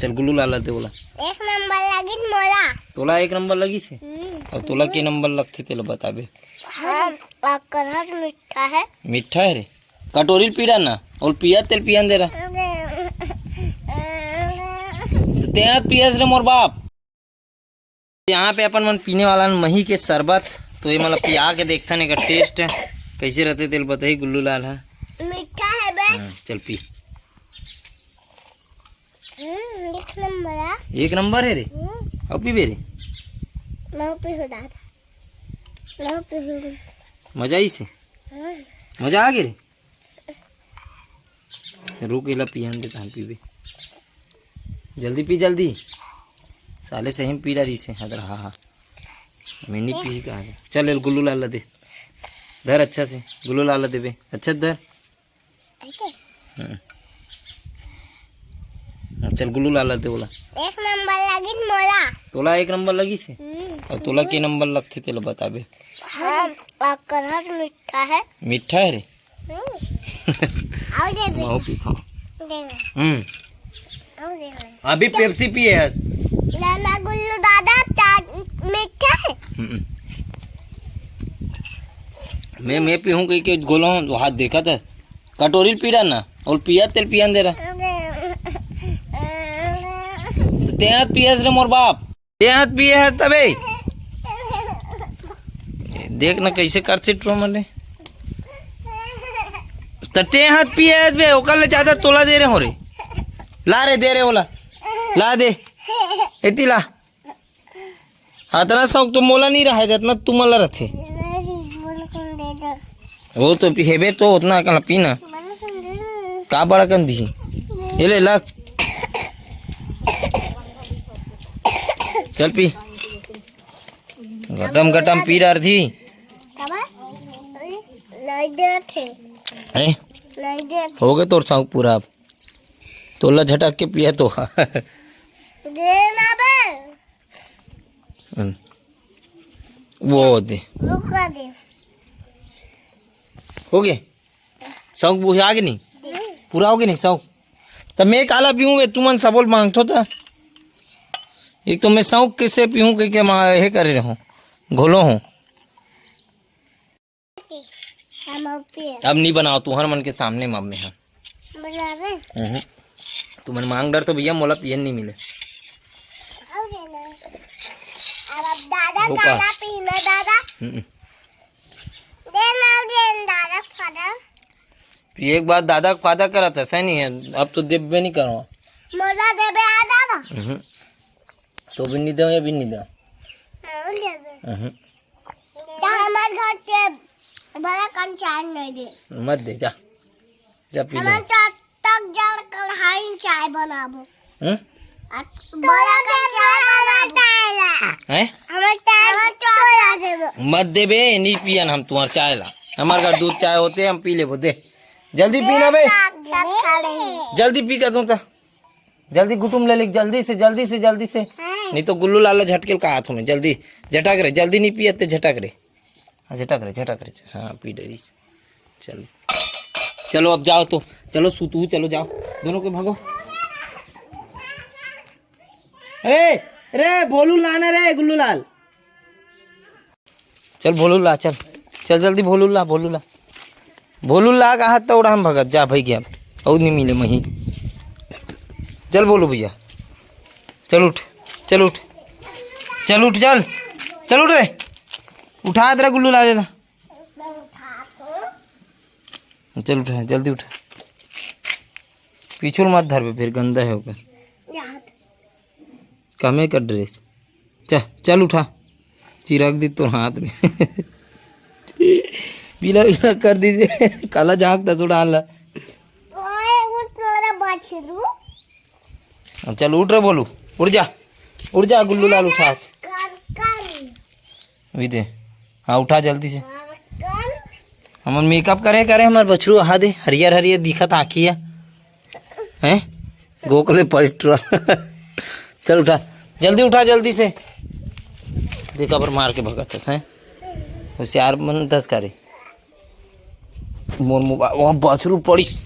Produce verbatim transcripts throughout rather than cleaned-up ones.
चल गुल्लू लाला दे ओला। एक नंबर लगिस मोला। तोला एक नंबर लगिस हे? हम्म। अउ तोला के नंबर लगथे तेला बताबे। हाँ, आपका रस मीठा है। मीठा है रे। कटोरी ल पी डार ना, अउ पिया तेल पियन दे रहा। तो तें हाथ पियस रे मोर बाप। यहाँ पे अपन मन पीने वाला मही के शरबत, तो ये मतलब पिया के देखथन एकर टेस्ट कैसे रहते, तेल बताही गुल्लू लाल हा। मीठा है बे। हाँ, चल पी। हम्म, एक नंबर है। एक नंबर है रे। हम्म। अउ पीबे रे। मैं पी हो दादा। मैं पी हो। मजा आई से। हाँ। मजा आ गए रे। रुक, एला पियन दे, तहां पीबे। जल्दी पी, जल्दी। साले सही में पी डारिस हे, हदर, हा, हा। मैं नहीं पी कहा। चल, एल गुल्लू लाला दे। धर अच्छा से, गुल्लू लाला देबे। अच्छा धर। ऐसे? हाँ। हाँ, चल, गुल्लू लाला दे ओला। एक नंबर लगिस मोला। तोला एक नंबर लगिस हे? हम्म। अउ तोला के नंबर लगथे, तेला बताबे। हाँ, आपका रस मीठा है। मीठा है रे। हम्म। अउ देबे। मैं पीथंव। देबे। हम्म। अउ देबे। अभी पेप्सी पिए हस। ना, ना, गुल्लू दादा, चा-, मीठा है। हम्म। मैं, मैं पीहूं कहिके घोलो हंव, तो हाथ देखा था। कटोरी ल पी डार ना, अउ पिया तेल पियन दे रहा। तो तें हाथ पियस रे मोर बाप। तें हाथ पिए हस तबे। देख ना कैसे करथे ट्रो मने। त तें हाथ पिए हस बे, ओकर ले ज्यादा तोला दे रहे हो रे। ला रे, दे रे ओला। ला दे। एती ला। अतना शौक तो मोला नहीं रहा है, जतना तुमला रथे। वो तो पी-, हेबे तो उतना अकन पी ना। का बड़ा कन दी? ये ले ला। चल पी। गटम गटम पी डार थी। नहीं देते। हैं? नहीं देते। हो गए तोर शौक पूरा अब। तोला झटक के पिया तो। दे ना बे। हम्म। वो दे। रुका दे। हो गए? शौक बुझा के नहीं? पूरा हो गए नहीं शौक? त मैं काला पीऊँ बे, तुमन सबोल मांगथो त। एक तो मैं शौक कैसे पीऊँ कहिके मैं हे करे रहूँ, घोलो हूँ। हम अब पिए। अब नहीं बनाओ तुहर मन के सामने म अब मैं ह। बनावे? हम्म। तुमन मांग डर तो भैया मोला पियन नहीं मिले। अब है ना। अब, अब दादा भूखा। दादा पीना दादा। हम्म। दे ना, दे ना, दादा खाना। एक बार दादा के फायदा करत है, सही नहीं है, अब तो देबे नहीं करो। मोला देबे आ दादा। हम्म। तो भी नहीं दो, ये भी नहीं दो। हाँ, ले दे। हम्म। तो हमारे घर के बड़ा कन चाय नहीं दे। मत दे, जा। जा पी ले। हम तो तक जड़ कढ़ाई चाय बनाबो। हम्म? आ, बड़ा कन चाय बनाबो। हैं? हमारे चाय, हमारे चाय ला देबो। मत देबे, नहीं पियन हम तुम्हार चाय ला। हमारे घर दूध चाय होते, हम पी लेबो, दे। जल्दी पी ना बे। अच्छा खा ले। जल्दी पी के दूं तो। जल्दी गुटुम ले ले, जल्दी से, जल्दी से, जल्दी से। हाँ। नहीं तो गुल्लू लाला झटकेल का हाथ में, जल्दी। झटक रे, जल्दी नहीं पियते, झटक रे। हाँ, झटक रे, झटक रे। हाँ, पी डरी। चल। चलो, अब जाओ तो। चलो, सूतू, चलो, जाओ। दोनों के भागो। ए, रे, भोलू लाना रे, गुल्लू लाल। चल भोलू ला, चल। चल जल्दी भोलू ला, भोलू ला। भोलू ला कहा तो उड़ा हम भगत, जा भाई गया। और नहीं मिले मही। चल बोलू भैया। चल उठ, चल उठ। चल उठ, चल। चल उठ रे। उठा तेरा गुल्लू ला देना। चल उठा, जल्दी उठा। पीछू ल मत धरबे, फिर गंदा है ओकर। कमे कर ड्रेस। चल, चल उठा। चिरक दी तोर हाथ में। पीला पीला कर दीजिए। काला झांक दस उड़ान ला। ओए, उठ मेरा बछरू। अब चल उठ रे भोलू। उठ जा। उठ जा गुल्लू लाल उठा। कर, कर। अभी दे। हाँ, उठा जल्दी से। कर, कर। हमन मेकअप करे करे हमर बछरू, हा दे, हरियर हरियर दिखत आँखी है। हैं? गोकले पलटुआ। चल उठा, जल्दी उठा, जल्दी से। देखा पर मार के भगत हस, हैं? होशियार मन दस करे। मोर मोबाइल, वहाँ बछरू पड़िस।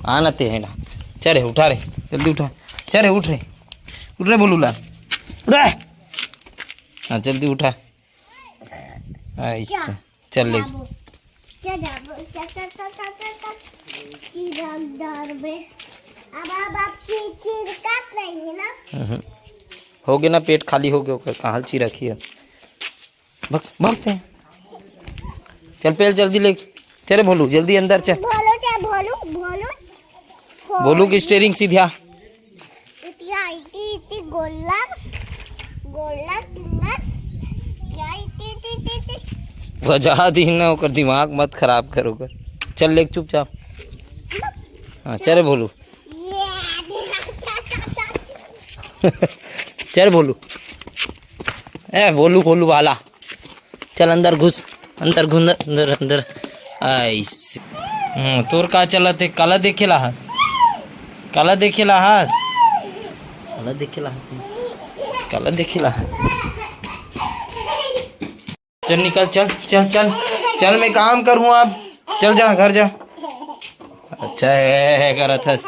आना ते है ना। चल रे, उठा रे, जल्दी उठा। चल रे, उठ रे, उठ रे भोलू लाल, उठ रे। हाँ, जल्दी उठा। ऐसे चल ले। क्या जाबो? क्या, क्या, क्या, क्या, क्या, क्या? की रंगदार में। अब, अब आप चीर, चीर काट नहीं है ना? हम्म। हो गया ना, पेट खाली हो गया ओकर, कहाँ चिरखी है? भग, भगते हैं। चल पहले जल्दी ले, चल रे भोलू, जल्दी अंदर चल। भोलू क्या? भोलू, भोलू, भोलू की स्टेयरिंग सीधा। इतिया, इति, इति, गोल्लर, गोल्लर, टिंगर, या, इति, इति, इति, इति। बजा दी ना, ओकर दिमाग मत खराब करो कर। चल ले चुपचाप। हाँ, चल रे भोलू। ये, चल रे भोलू। ए, भोलू, भोलू वाला। चल अंदर घुस, अंदर घुस, अंदर, अंदर। आइस। हम्म, तोर का चलत हे? काला देखे ला हस? काला देखे ला हस? काला देखे ला हस? काला देखे ला हस? चल निकल, चल, चल, चल। चल, मैं काम करूँ अब। चल जा, घर जा। अच्छा है, है, है करत हस।